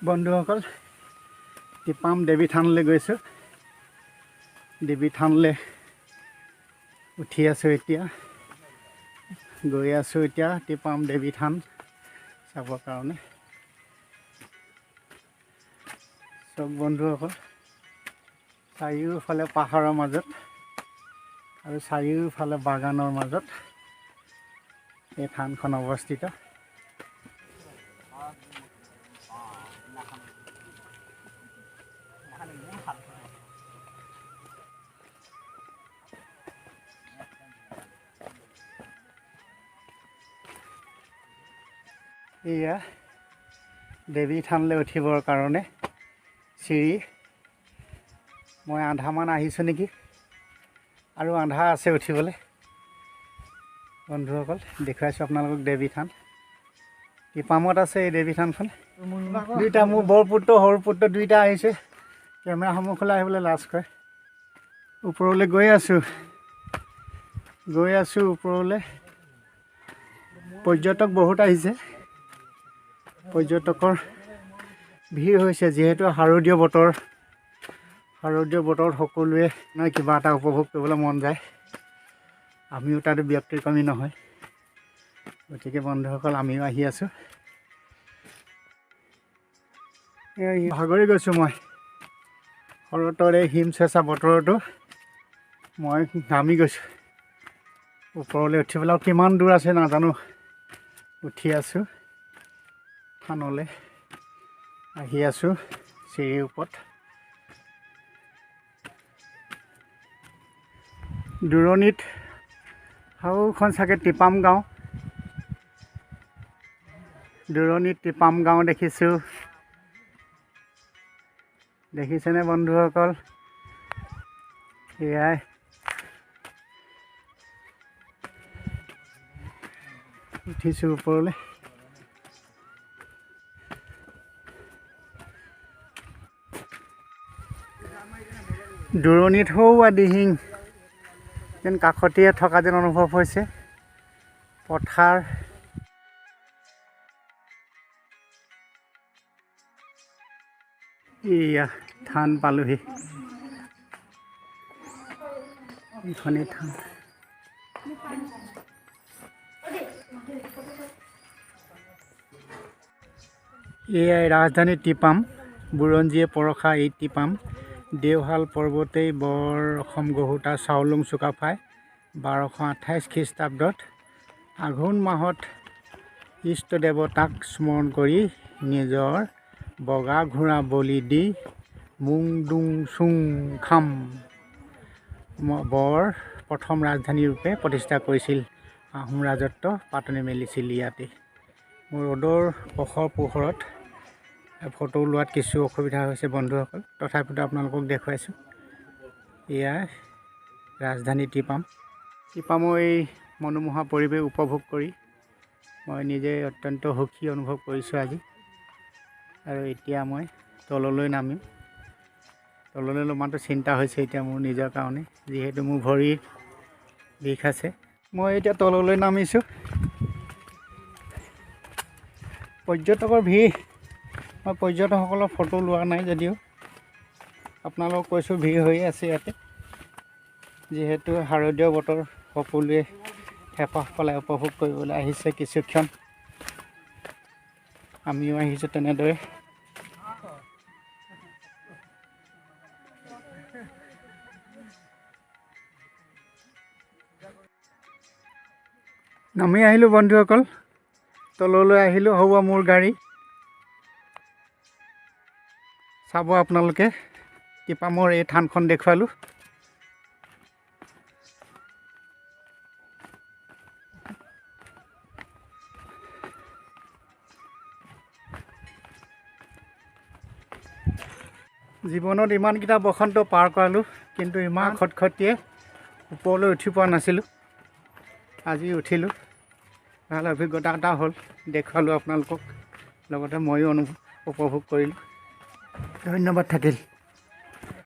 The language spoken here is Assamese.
বন্ধুসকল, টিপাম দেৱী থানলৈ গৈছোঁ। দেৱী থানলৈ উঠি আছোঁ এতিয়া, গৈ আছোঁ এতিয়া টিপাম দেৱী থান চাবৰ কাৰণে। চব বন্ধুসকল, চাৰিওফালে পাহাৰৰ মাজত আৰু চাৰিওফালে বাগানৰ মাজত এই থানখন অৱস্থিত। এয়া দেৱী থানলৈ উঠিবৰ কাৰণে চিৰি। মই আধামান আহিছোঁ নেকি, আৰু আধা আছে উঠিবলৈ। বন্ধুসকল, দেখুৱাইছোঁ আপোনালোকক দেৱী থান। টিপামত আছে এই দেৱী থানখন। দুইটা মোৰ বৰপুত্ৰ সৰু পুত্ৰ দুইটা আহিছে। কেমেৰা সন্মুখলৈ আহিবলৈ লাজ কৰে। ওপৰলৈ গৈ আছোঁ, গৈ আছোঁ ওপৰলৈ। পৰ্যটক বহুত আহিছে, পৰ্যটকৰ ভিৰ হৈছে। যিহেতু শাৰদীয় বতৰ, শাৰদীয় বতৰত সকলোৱে কিবা এটা উপভোগ কৰিবলৈ মন যায়। আমিও তাত ব্যতিক্ৰমী নহয়। গতিকে বন্ধুসকল, আমিও আহি আছোঁ। ভাগৰি গৈছোঁ মই। শৰতৰ এই হিম চেঁচা বতৰতো মই ঘামি গৈছোঁ। ওপৰলৈ উঠিবলৈ আৰু কিমান দূৰ আছে নাজানো। উঠি আছোঁ থানলৈ, আহি আছোঁ চিৰিৰ ওপৰত। দূৰণিত সৌখন চাগে টিপাম গাঁও। দূৰণিত টিপাম গাঁও দেখিছোঁ। দেখিছেনে বন্ধুসকল? এয়াই উঠিছোঁ ওপৰলৈ। দূৰণিত সৌৱা দিহিং যেন কাষতীয়ে থকা যেন অনুভৱ হৈছে। পথাৰ, এয়া থান পালোহি। এইখনেই থান। এয়াই ৰাজধানী টিপাম। বুৰঞ্জীয়ে পৰশা এই টিপাম। দেওশাল পৰ্বতেই বৰ অসম গঢ়োতা চাওলুং চুকাফাই 1228 খ্ৰীষ্টাব্দত আঘোণ মাহত ইষ্ট দেৱতাক স্মৰণ কৰি নিজৰ বগা ঘোঁৰা বলি দি মুং ডুং চুং খাম বৰ প্ৰথম ৰাজধানী ৰূপে প্ৰতিষ্ঠা কৰিছিল। আহোম ৰাজত্ব পাতনি মেলিছিল ইয়াতে। মোৰ ৰ'দৰ প্ৰখৰ পোহৰত ফটো লোৱাত কিছু অসুবিধা হৈছে বন্ধুসকল, তথাপিতো আপোনালোকক দেখুৱাইছোঁ। এয়া ৰাজধানী টিপাম। টিপামৰ এই মনোমোহা পৰিৱেশ উপভোগ কৰি মই নিজে অত্যন্ত সুখী অনুভৱ কৰিছোঁ আজি। আৰু এতিয়া মই তললৈ নামিম। তললৈ নমাটো চিন্তা হৈছে এতিয়া মোৰ নিজৰ কাৰণে, যিহেতু মোৰ ভৰিৰ বিষ আছে। মই এতিয়া তললৈ নামিছোঁ। পৰ্যটকৰ ভিৰ, মই পৰ্যটকসকলৰ ফটো লোৱা নাই যদিও আপোনালোকক কৈছোঁ, ভিৰ হৈয়ে আছে ইয়াতে। যিহেতু শাৰদীয় বতৰ, সকলোৱে হেঁপাহ পলাই উপভোগ কৰিবলৈ আহিছে কিছুক্ষণ। আমিও আহিছোঁ তেনেদৰে। নামি আহিলোঁ বন্ধুসকল, তললৈ আহিলোঁ। হ'ব মোৰ গাড়ী চাব আপোনালোকে। টিপামৰ এই থানখন দেখুৱালোঁ। জীৱনত ইমানকেইটা বসন্ত পাৰ কৰালোঁ, কিন্তু ইমান খটখটিয়ে ওপৰলৈ উঠি পোৱা নাছিলোঁ। আজি উঠিলোঁ, ভাল অভিজ্ঞতা এটা হ'ল, দেখুৱালোঁ আপোনালোকক, লগতে ময়ো উপভোগ কৰিলোঁ। ধন্যবাদ থাকিল।